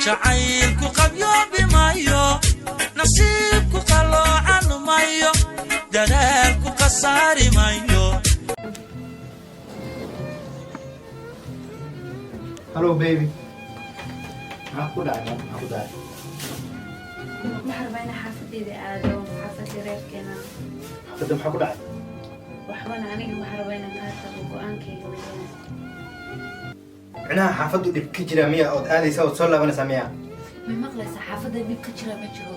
Jacaylku qabyoobi maayo, nasiibku qaloocan mayo, dadaalku khasaari mayo. Hello baby, maxaa ku dhacay maanta? Maxaa ku dhacay? Waxaan rabaa inaan xaafadeyda aado, xaafadda reerkeena. Xaafadda maxaa ku dhacay? Waxbana, aniga waxaan rabaa inaan kaa tago, go-aankayga weeyaan. Micnaha xaafaddu dhib ka jira miya ood aadaysa ood soo laabanaysaa miya? Ma maqlaysaa? Xaafadda dhib ka jira ma jiro.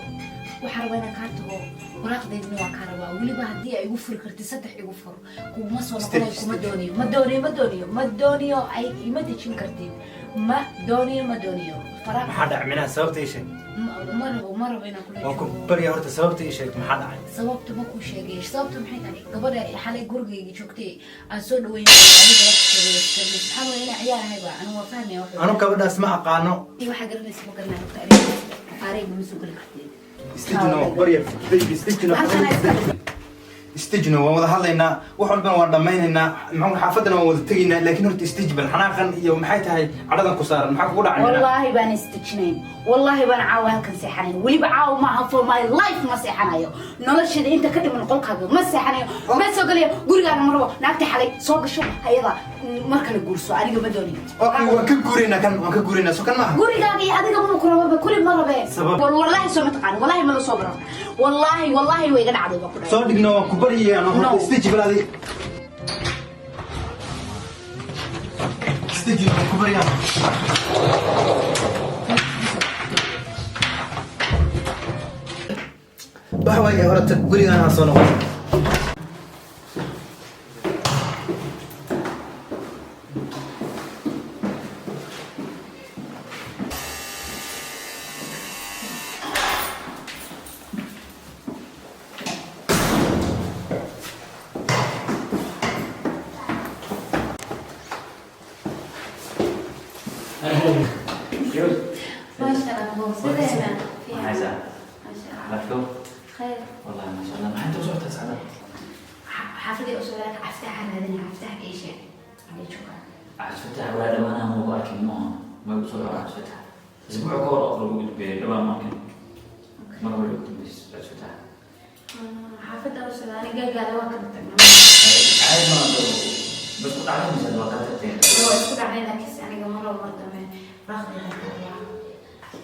Waxaan rabaa inaan kaa tago, waraaqdeydina waa kaa rabaa. Weliba haddii ay igu furi kartid, saddex igu fur. Kuma soo noqonayo. Kuma doonayo, ma doonayo, ma doonayo, ma doonayo. Ay ima dejin kartid. Ma doonayo, ma doonayo fara. Maxaa dhacay? Micnaha sababta ii sheeg. Ma rabo, ma rabo inaan kula Waan ku joogo. barya, horta sababta ii sheeg, maxaa dhacay? Sababta ma kuu sheegay. Sababta maxay tahay? Gabadha xalay gurigayga joogtay aan soo dhaweynay, adiga maxaa waya inaa ciyaar ahayba anigu waa fahmaya wuxuu. Anu gabadhaas ma aqaano. Waxaa garanaysa ma garanayo. Horta aniga afaarayga ma soo geli kartid. Istijino, barya baby, istijino. Halkan iska. Istijino, waan wada hadlaynaa, wax walbana waan dhammaynaynaa, maxaa xaafaddana waan wada tegaynaa, laakiin horta istiji bal. Xanaaqan iyo maxay tahay cadhadan ku saaran? Maxaa kugu dhacay micnaha? Wallaahi baan isdejinayn, wallaahi baan caawa halkan seexanayn. Weliba caawa maaha, for my life ma seexanayo. Nolosheeda inta ka dhiman qolkaaga ma seexanayo, ma soo gelayo gurigaaga. Ma rabo naagta xalay soo gasho hayada mar kale guurso. Aniga ma doonayo. Okay, waan ka guuraynaa kan, waan ka guuraynaa, so kan maaha. Gurigaaga iyo adiga mama ku rababa, kuli ma rabe. Sabab? War wallaahi soo ma taqaan, wallaahi ma la soo baran, wallaahi, wallaahi way iga dhacday, baa ku dhahay. Soo dhigno, waan ku baryayaa no. No. Horta istiji bal adi, istiji, waan ku baryaa. Waxa waaye horta gurigaan aan soo noqon. Maasha Allah, sideena? Maxaysaa? Maasha Allah. Xalafko. Khayr. Wallahi ma sha Allah, maxay inta u socotaa sacda? Xaafadii u socdaa, caftaxa raadinaya, caftaxa ii sheeg anay joogaa. Cabdifatax walaa dhawaanaha ma ugu arkin, maaha, ma igu soo dhaco Cabdifatax. Isbuuc ka hor oo kale ugu dambeeyay, dhawaan ma arkin. Mar hore ugu dambeysay Cabdifatax. Xaafadda u socdaa, aniga gaagaada waa kala tagnaa. Caadi ma bas ku dhacday mise waa kala tagteen? Waa isku dhacday, laakiinse aniga mar walba mar dambe waraaqdeeda ka rabaa.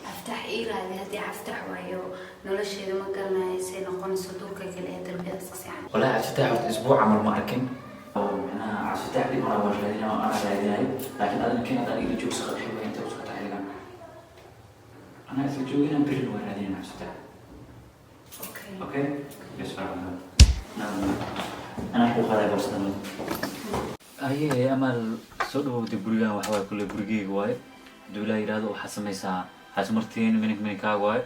Caftax ii raadi. Haddii caftax waayo, nolosheeda ma garanayo say noqonayso, dhulka kale ee darbiyada iska seexan. Wallahi Cabdifatax horta isbuuc camal ma arkin. Oo micnaha Cabdifatax dhib mara waan raadinayo, anaa raadinayo, laakiin adina keen haddaan ila joogsa qadxi way intay u socotaa xilligan. Anaa isla joogina, berrin waa raadinayna Cabdifatax. Okay. Okay? Yes, fine. Anaa ku qaaday boorsadan. Aye, Amaal, soo dhawowday gurigan. Waxa waaye kulle gurigeyga waaye. Hadduu Ilaah yidhaahdo, waxaad samaysaa haasmartiin minik mininkaaga waaye,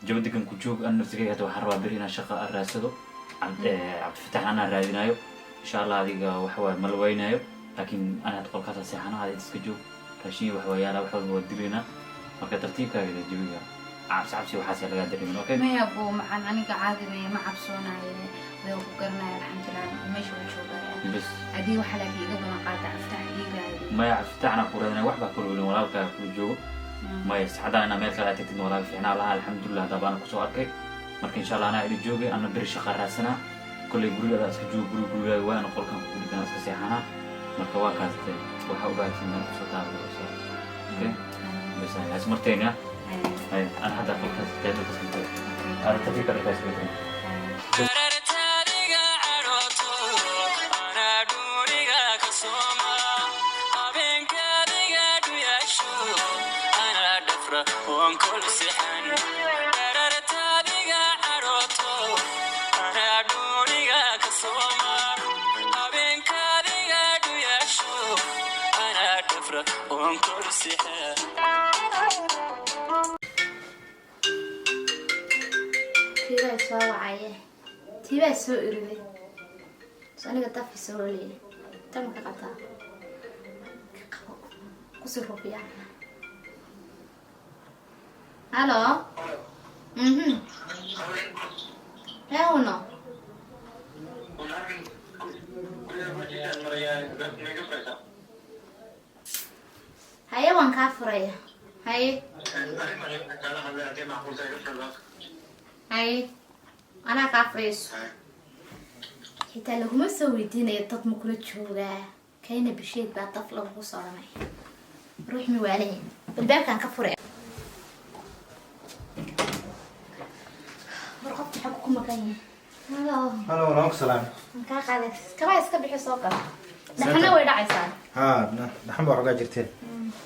jaba degan ku joog. An naftigeyga hadda waxaan rabaa beri inaan shaqa aan raadsado. Cabdifatax anaa raadinayo insha Allah. Adiga waxa waaye ma la waynaayo, laakiin ana hadda qolkaasa seexana, adiga iska joog. Raashin wax waa yaala, wax walba waa dilaynaa. Marka tartiibkaaga jawiga cabsi cabsi waxaas lagaa dareemin, okay? Maya buu macaan, aniga caadi weeye, ma cabsoonaye, way ku garanaya, alxamdulilah, meesha waa joogaya. Bas. Haddii waxaa laakiin iga balan qaata caftax ii raadi. Maya, cabdifatax anaa ku raadinaya, wax baa kala welin, walaalkaa kula joogo. Maya, saxadaan inaa meel kale aad tagtid walaaga fiicnaa lahaa. Alxamdulilah, hadda baana kusoo arkay. Marka insha Allah anaa ila joogay, ana beri shaqa raadsanaa. Kolley guriga adaa iska joogo, guriga gurigaaga waa, ana qolkan kugu dhigan iska seexanaa. Marka waa kaaste, waxaa u baahatin meel kusoo taabado. Okay, bas haas martayna. Hay, ana hadda qolkaas teedalkaas aada tartiibka dharkaas bedel. Darartaadiga cadhooto, anaa dhuuniga ka sooma. Habeenkaadiga dhuyaasho, anaa dhafra oon kol sixan. Darartaadiga cadhooto, anaa dhuuniga ka sooma. Habeenkaadiga dhuyaasho, anaa dhafra oon kol sixan. Tiibaa soo wacaye, tiibaa soo iriday, so aniga dafi soo leeyahay, tan ma ka qabtaa? Ka qabo, kusii rubiya. Halo, hewno. Haye, waan kaa furaya. Haye. Hay, anaa kaa furayso. Xitaa laguma soo weydiinayo dad ma kula joogaa. Kayna bisheed baa daf lagugu soo dhanay. Ruux mi waalayin. Albaabkaan ka furay. War, qofka xaggu ku maqan yahay? Halo. Halo, waan ku salaam. Waan kaa qaaday. Kabaa iska bixi, soo gal. Dhaxna way dhacaysaa. Haa, dhaxan baa waxoogaa jirteen.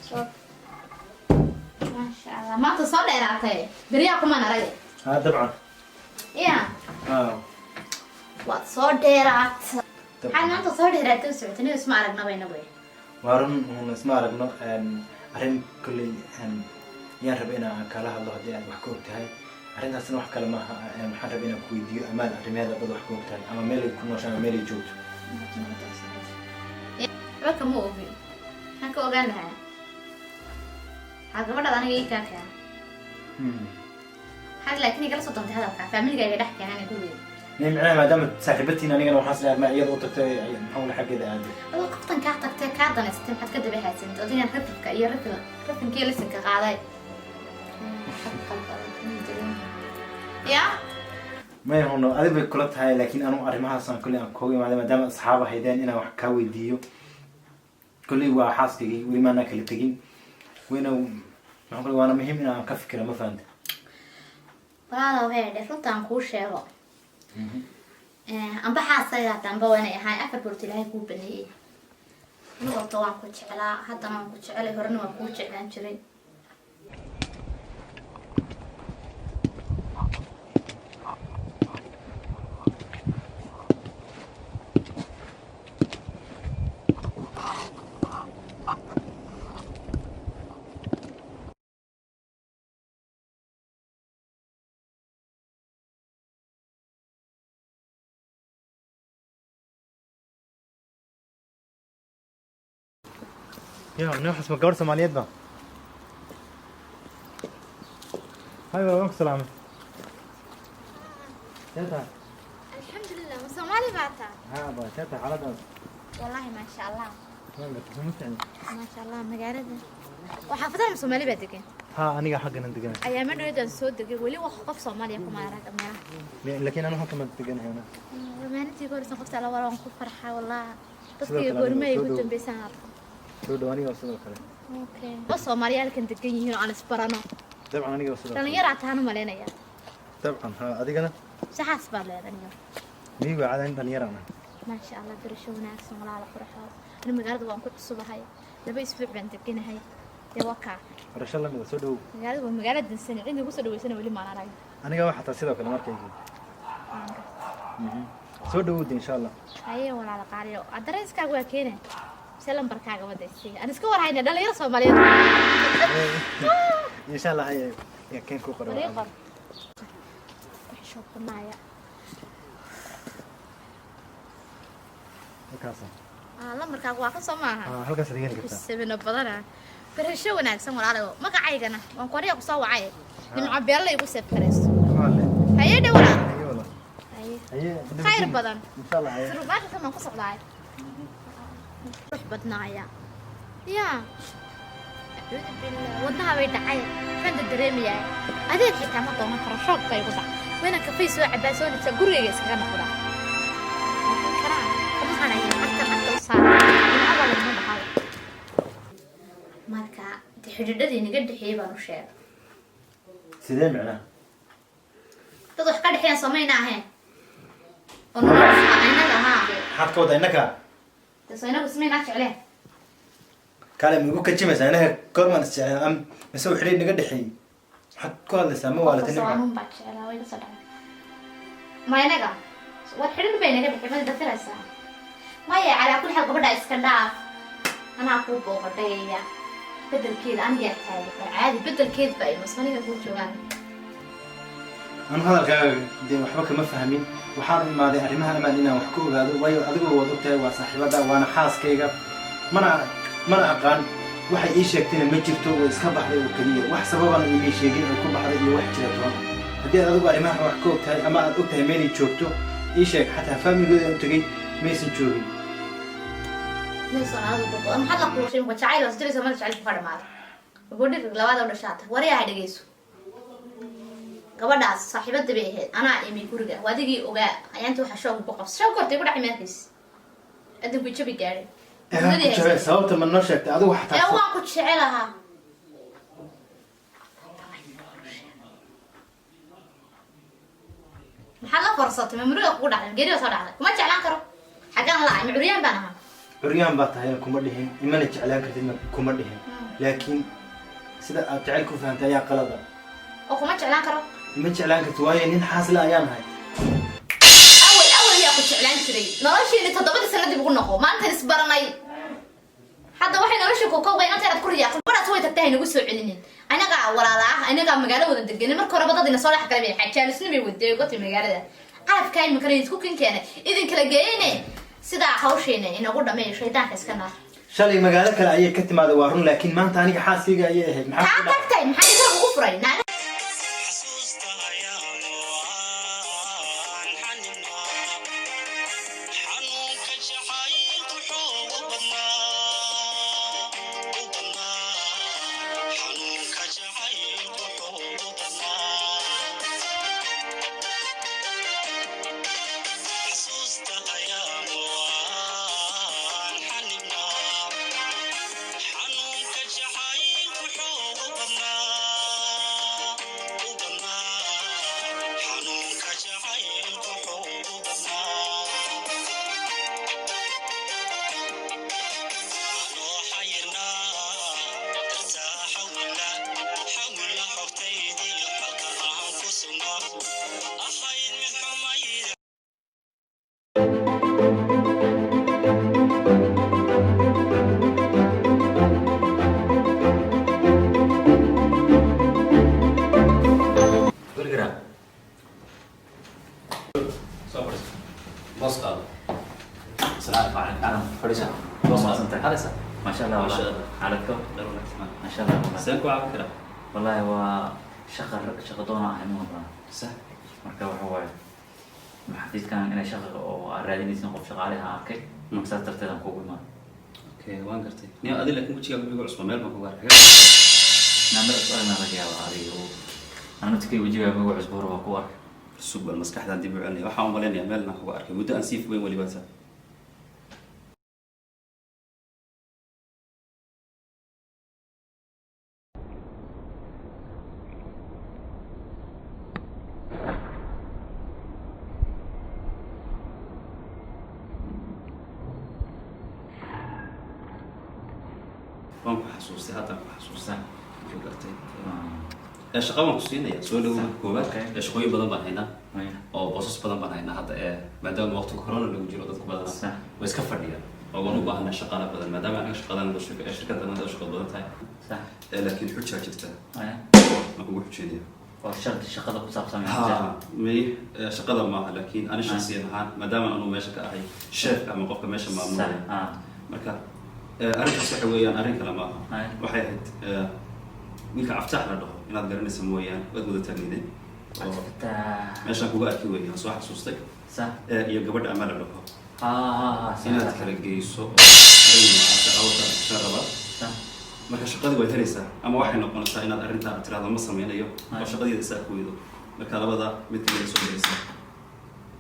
Soo. Maasha Allah. Maanta soo dheeraatay. Beryaha kumaan arag. Haa, dabcan. Ya. Haa. Waad soo dheeraatay. Maxaad maanta soo dheeraatay u socotay? Aniga isma aragnaba inagu. Waa run, un isma aragno. Arrin kolley yaan rabay inaan kala hadlo haddii aad wax ka og tahay. Arrintaasna wax kale maaha. Waxaan rabay inaan ku weydiiyo Amaal arrimeeda, dad wax ka og tahay ama meel ay ku nooshaan ama meel ay joogto. Waxba kama ogin. Maxaan ka ogaan lahaa? Waxaad gabadhaad aniga ii kaa keena. Maxaad laakiin igala soo doontay hadalka? Faamiligaaga dhex keenana gurigeeda. Ne micnaha maadaama saaxiibatiin, anigana waxaan is leeyahay iyada u tagtay, maxaa ula xaggeeda aaday. Adoo qoftan kaa tagtay, kaa danaystay, maxaad ka daba haysantay? Adigan rafifka iyo rafin rafinka iyo lisinka qaaday. Ya? May huno, adig bay kula tahay, laakiin anu arrimahaasaan kolley aan kooga imaaday maadaama asxaab ahaydeen inaan wax kaa weydiiyo. Kolley waa xaaskaygii, weli maanaa kala tegin, wayna maxaa kule, waana muhiim inaan ka fikira, ma fahanta? Walaalow, heedhe, runtaan kuu sheego. Amba xaasaga amba waanay ahaan afar boort Ilaahay kuu baneeyey. Anigu horta waan ku jeclaa, haddana waan ku jecelay, horena waan kuu jeclaan jiray. Ya nin, waxaas ma gabar Soomaaliyeed ba? Hay, waan ku salaamay. See tahay? Alxamdulilah, ma Soomaali baa taa? Haa ba, see tahay xaaladaada? Wallaahi maasha Allah. Waan gartay, ma fiicni? Maasha Allah, magaalada oo xaafadaha Soomaali baa degan. Haa, aniga xaggana deganahay. Ayaa ma dhawedaan soo degay, weli wax qof Soomaaliya kuma arag meelaha. Laakiin anu halkan ma deganahay ana. Maalintii ka horeysan qofta alla waan ku farxaa wallah. Sidoo Dadkii kale goorma ay aniga ugu soo dhow. dambeysaan arko. Soo dhow, aniga sidoo kale. Okay, oo Soomaaliya halkan degan yihiin oo aan isbarano. Dabcan, aniga sidoo kale. Dhalinyaraa tahan u malaynaya. Dabcan, haa, adigana? Saxaas baad leedahay niyo. Miyigu cadan dhalinyaraan ah. Maasha Allah, barasho wanaagsan, walaala qurxo. Ani magaalada waan ku cusubahay, 2 isbuuc baan deganahay, dee waa kaa. Barasho lamida, soo dhow. Magaalada waa magaala dansan, cidna igu soo dhaweysana weli maan arag. Aniga waa xataa sidoo kale markaygii. Soo dhowowda, insha Allah. Haye, walaala qaaliyo, adareyskaaga waa keene mise lambarkaaga wadaysay aan iska warhayna dhalinyaro Soomaaliyeed. Insha Allah, haye, yaa keen ku qoro. Warii qor xishoobanaaya. Halkaas. Ah, lambarkaaga waa kan, soo maaha? Ah, halkaas aad heli kartaa. Kusabino badana. Barasho wanaagsan, walaalayo. Magacaygana waan ku aniga kusoo wacay, Nimco Beella, igu seef karayso. Waale. Haye dhe, walaal. Haye walaal. Haye. Haye. Khayr badan. Insha Allah, haye. Surubaasha kan ku socdaay rux badnaaya ya, acuudu billah, wadnaha bay dhacay, maxaan dareemayaa? Adeeg xitaa ma doonan karo, shoog bay igu dhac. Wayna kafay soo cabaa, soo dhibsa, gurigayga iskaga noqdaa. Laakiin kanaa kama hanaya, cagta cagta u saara, dhinaca laguma dhaxal. Marka de xidhiidhadii naga dhexeeyey baan u sheegay. Sidee micnaha? Dad wax ka dhexeeyaan soomayna ahayn oo nolol inaga ahaa. Maxaad ka wadaa innaka? De soo inagu ismaynaa jecleen? Kale ma igu kajimaysaa? Innaka goormaan isjecleen am mise uu xidhiidh naga dhexeeyey? Maxaad ku hadlaysaa? Ma waalata, Nimca? Soonun baa jeclaa, way ka soo dhacday. Ma inaga war xidhin bay naga dhexey, ma dafiraysaa? Maya, calaa kulli xaal gabadha iska dhaaf, anaa kuu booqadhayaya. Bedelkeeda anigaa taagan, waa caadi, bedelkeed ba imas aniga kuu joogaan. Anu hadalkaaga dee waxba kama fahmin. Waxaan u imaaday arrimaha Amaan inaan wax ka ogaado, waayo adigu waad ogtahay, waa saaxiibada, waana xaaskayga. Mana aqaan, waxay ii sheegtayna ma jirto. Way iska baxday oo keliya, wax sababana iimay sheegin ay ku baxday iyo wax jira toona. Haddii aad adigu arrimaha wax ka ogtahay ama aad ogtahay meelay joogto, ii sheeg. Xataa faamigooda u tegay, maysan joogin. Maxaad la kuushay? Muka jacayl waa jiraysa, mala jacayl ku dhamaada. Gabadhi labaad oo dhashaata. Waryaha, dhegeyso. Gabadhaas saaxiibada bay ahayd. Anaa imi guriga, waa adigii ogaa. Ayaanta waxaa shoog ku qabsa, shoog hortay ku dhacay meelkiis, adinku jabi gaadhay. Ee, waan ku jecel. Sababta ma noo sheegtay adigu Ee, xataa? Waan ku jecelahaa. Maxaad la forsatay? Ma muruga kugu dhacday? Geeri baa soo dhacday? Kuma jeclaan karo? Xaggaan la'ay? Ma curyaan baan ahaa? Curyaan baa tahayna kuma dhihin, imana jeclaan kartidna kuma dhihin, laakiin sida aad jecel ku fahantay ayaa qalada. Oo kuma jeclaan karo? Ima jeclaan kartid, waayo nin xaasle ayaan ahay. Awal awal yaa ku jeclaan jiray? Noloshiini 7dii sana dib ugu noqo. Maalintan isbaranay hadda waxay nolosha kokowga inanta inaad ku riyaaqo. Gabadhaas way tagtay, haynagu soo celinin. Anagaa walaala ah, anagaa magaalo wada deganin. Marka horeba dad ina soo dhex galay bay xajaanisna bay waday gotay magaalada. Calafkaa iminkana isku kin keenay, idin kala geeyeyne. Sidaa hawshiina inagu dhameeyo, shaydaanka iska naar. Shalay magaalo kale ayay ka timaaday, waa run, laakiin maanta aniga xaaskayga ayay ahayd. Maxaa Kaa ku dhacay? tagtay, maxaa idinka ugu furay naana? Xasuusta ayaanu aan xaninaa, xanuunka jacaylku xoogu badnaa, u badnaa. Xanuunka jacaylku xoogu badnaa. Xasuusta ayaanu aan xaninaa, xanuunka jacaylku xoogu badnaa, u badnaa. Xanuunka jacaylku xoogu badnaa. Anoo xayirnaa dartaa xawila xawila xogtaydiyo xalka aan ku sugnaa ahayd mid xumayd. Guriga. Soo fadhiiso, boos qaado. Asalaamu calaykum. Fadhiiso. Waa mahadsantahay. Hadaysa. Maasha Allah. Maasha wallah. Allah. Xaaladko? Dhar wanaagsan. Maasha Allah, wallah. Seen ku caawin karaa? Wallahi waa shaqa, shaqa doona ahay ma badan. Sax. Marka waxa waaye, xafiiskan inay shaqa oo aad raadinaysin qof shaqaale ah arkay. Marka saas darteed aan kugu imaan. Okay, waan gartay niyo adi, laakiin wejigaaga igu cusba, meel baan kugu arkay. Naamir cusub aragna laga yaabaa adiga oo anaa tikay wejigaaga igu cusub hore waa ku arkay. Cusub bal maskaxdaan dib u celinaya. Waxaan u malaynayaa meel inaan kugu arkay muddo aan sii fogeyn weliba ta. Waan ku xasuustay, haddaan ku xasuustay. Ku gartay. Ee, shaqa waan ku siinayaa. Soo dhawow marka koowaad. Ee, shaqooyin badan baan haynaa oo boosas badan baan haynaa hadda, ee maadaama waqti corona lagu jiro, dadku badanaa way iska fadhiyaan oo waan u baahanaa shaqaale badan, maadaama anaga shaqadan shirkaddan u shaqo badan tahay. Ee, laakiin xujaa jirta. Waan kugu xujeynaya. Oo shardi shaqada ku saabsan? Ha, may, shaqada maaha, laakiin ani shakhsiyan ahaan, maadaama anu meesha ka ahay chef ama qofka meesha maamulaya, marka arrintaas waxa weeyaan arrin kale maaha. Waxay ahayd wiilka Caftaax la dhaho, inaad garanaysa mooyaan, waad wada taagniideen oo meeshaan kuga arki weeyaan, soo xasuustay. Iyo gabadha ama la dhaho Ha ha ha inaad kala geyso oo arrin noocaasa awalka ka rabaa. Marka shaqadii waad helaysaa ama waxay noqonaysaa inaad arrintaa tiraahdo ma sameynayo oo shaqadeeda isaa ku weydo. Marka labada mid kamida soo gelaysaa.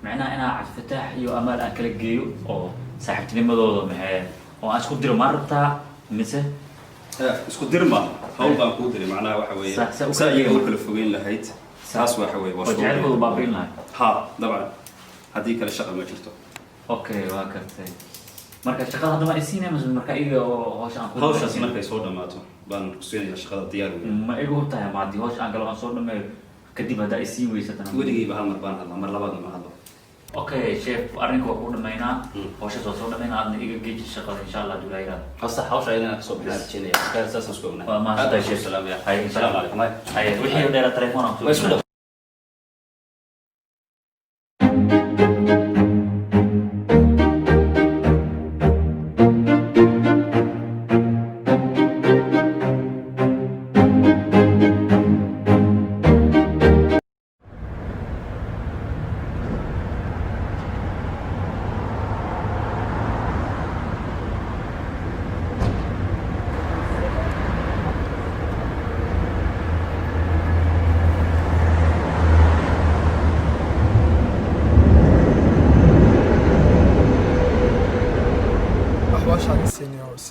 Macnaha inaa Cabdifataax iyo Amaal aan kala geeyo oo saaxiibtinimadooda maxee oo aan isku diro ma rabtaa mise? Isku dir maaha, hawl baan kuu diray. Macnaha waxa weeye Sa u saa kala iyaga geeyo. u kala fogeyn lahayd. Taas waxa weeye waa oo shuruud. jacaylkooda baabi'in lahay. Ha, dabcan, haddii kale shaqa ma jirto. Okay, waa gartay. Marka shaqada hadda ma isiinaya mise marka iyaga oo hawsha aan ku Hawshaas markay soo dhammaato baan ku siinayaa shaqada, diyaar weeye. Ma igu hubtahay ma haddii hawsha aan galo, aan soo dhameeyo kadib haddaa isiin weysatana? Weligayba hal mar baan hadlaa, mar labaadna ma hadlo. Okay chef, arrinka waa ku dhamaynaa. Hawshaas waa soo dhamaynaa, aadna iga geeji shaqada insha Allah haduu Ilaahay yiraahdo. Hawsa hawsha ayadana kasoo bixinaa rajeynaya. Saasaan isku ognahay. Waa mahadsantahay, Aad baan kuu chef. salaamaya. Haye, insha Asalaamu Allah. calaykum. Haye, wixii dheera telefoon aan Waa isku kusoo.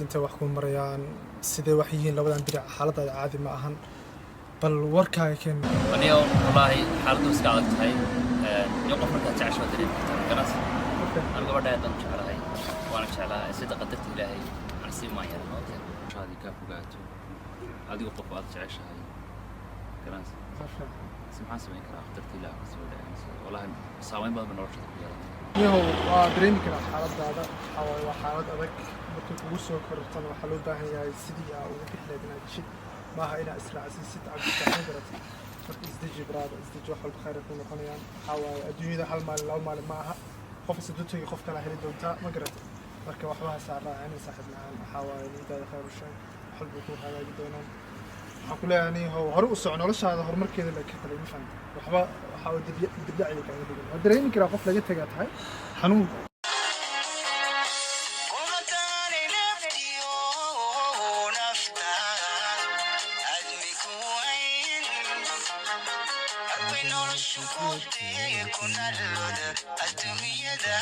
Intay wax ku marayaan, sidee wax yihiin labadan diric? Xaaladaada caadi ma ahan, bal warkaaga keen. Aniga wallaahi xaaladdu iska adag tahay. Iyo qof markaad jecesho waad dareemi kartaa garas. Anigu gabadha aad baan u jeclahay, waana jeclaa sida qadarta Ilaahay nasiib maan yeelan oo shaadii kaa fogaato adigu qof aad jeceshahay garas. Si maxaan samayn karaa? Qadarta Ilaahay ka soo dhacaysa. Wallaahi saameyn badan ba noloshada ku yeelatay. Niyow, waa dareemi karaa xaaladaada. Waxaa waaye waa xaalad adag. Markay kugu soo korortana waxaa loo baahan yahay sidii aa ugu bixi lahayd inaad heshid, maaha inaad israacsiisid. Cabdifaax, ma garatay? Marka isdeji brother, isdeji. Wax walba khayr ay ku noqonayaan. Waxaa waaye adduunyada hal maalin, laba maalin ma aha. Qof is tegi, qof kala heli doontaa, ma garatay? Marka waxba ha saaraacin, saaxiib macaan. Waxaa waaye niyadaada khayr u sheeg, wax walba ku hagaagi doonaan. Waxaan ku leeyahay niyow, hore u soco noloshaada, horumarkeeda la ka talay. Ma fahamta? Waxba waxaa uu dibdhacyi kaaga dhigan. Waa dareemi karaa qof laga tagaa tahay xanuun. Qoladaani naftiyo nafta admi ku wayn arbay noloshu ku nalooda adduunyada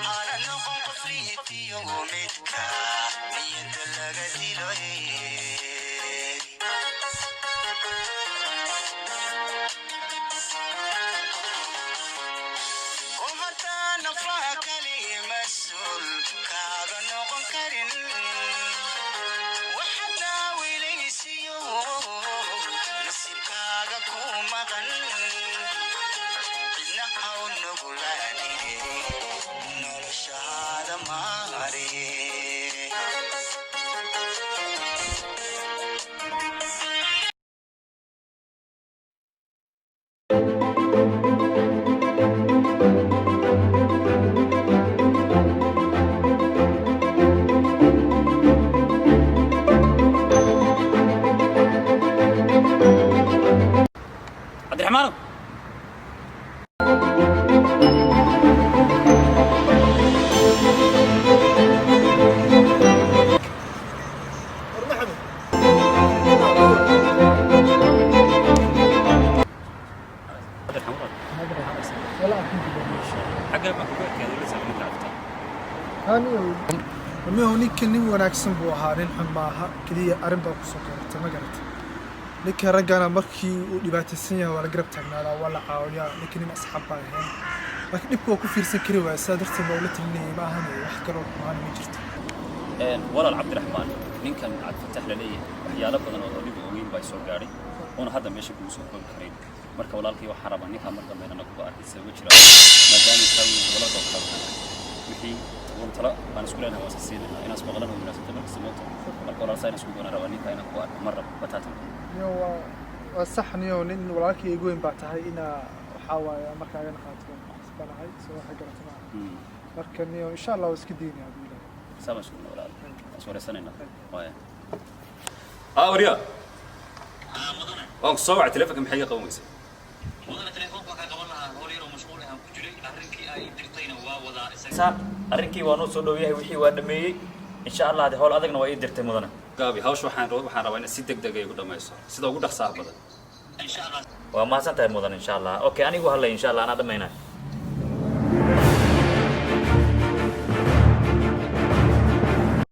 hana noqon qof liitiyo midka niyada laga dilo. Kol haddaan nafaha kaliya mas-uul kaaga noqon karin, waxaad naawilaysiyo nasiibkaaga ku maqan, cidna haw nugulaani, noloshaada maare. Cabdiraxmaanow. War Maxamed. Cabdiraxmaan. Wala alxamdulillah. Xagga ma kugu adkaaday weli saameyn lacagta? Niyow, ninka nin wanaagsan buu ahaa, nin xun maaha. Keliya arrin baa kusoo korortay, ma garatay? Ninka raggana markii uu dhibaataysan yahay waa la garab taagnaadaa, waa la caawiyaa. Ninka nin asxaab baa ahayn, laakiin dhibka waa ku fiirsan kari waaya. Sidaa darteed baa ula talinayay, ma ahan wax kaloo xumaana ma jirto. Walaal Cabdiraxmaan, ninkan Cabdifatax la leeyahay waxyaalo badan oo adigu ogeyn baa soo gaadhay oona hadda meesha kugu soo koobi karayn. Marka walaalkay, waxaan rabaa ninkaa mar dambe inaan kugu arkay sababo jira, maadaama kaa weyn walaalka oo kale wixii uun talo baan isku leenahay waan isa siinaynaa, inaan ismaqlana way wanaagsantay markasta moogta. Marka walaal, saa inaan isku goonaan rabaa, ninkaa inaan kugu arko mar rabo bataatan. Niyow, waa sax. Niyow, nin walaalkii igu weyn baa tahay, inaa waxaa waaye markaagana qaato waan ku khasbanahay. Soo waxa garata maaha. Marka niyow, insha Allah waa iska daynaya hadduu Ilaahay. Saa baan isku walaal, waan is wareysanaynaa waaya. Aa waryaa, waan ku soo wacay telefonka, maxay iga qaban weysay? Mudane, telefoonka waxaa qaban lahaa howl yar oo mashquul ah aan ku jiray. Arrinkii ay dirtayna waa wadaa isaga. Arrinkii waa noo soo dhow yahay, wixii waa dhameeyey insha Allah. De howl adagna waa ii dirtay, mudane. Gaabi hawsha, waxaan rabaa inaad si degdeg ay igu dhamayso sida ugu dhaqsaha badan. Insha Allah. Waa mahadsan tahay, mudan. Insha Allah. Okay, anigu hadlay, insha Allah anaa dhamaynaa.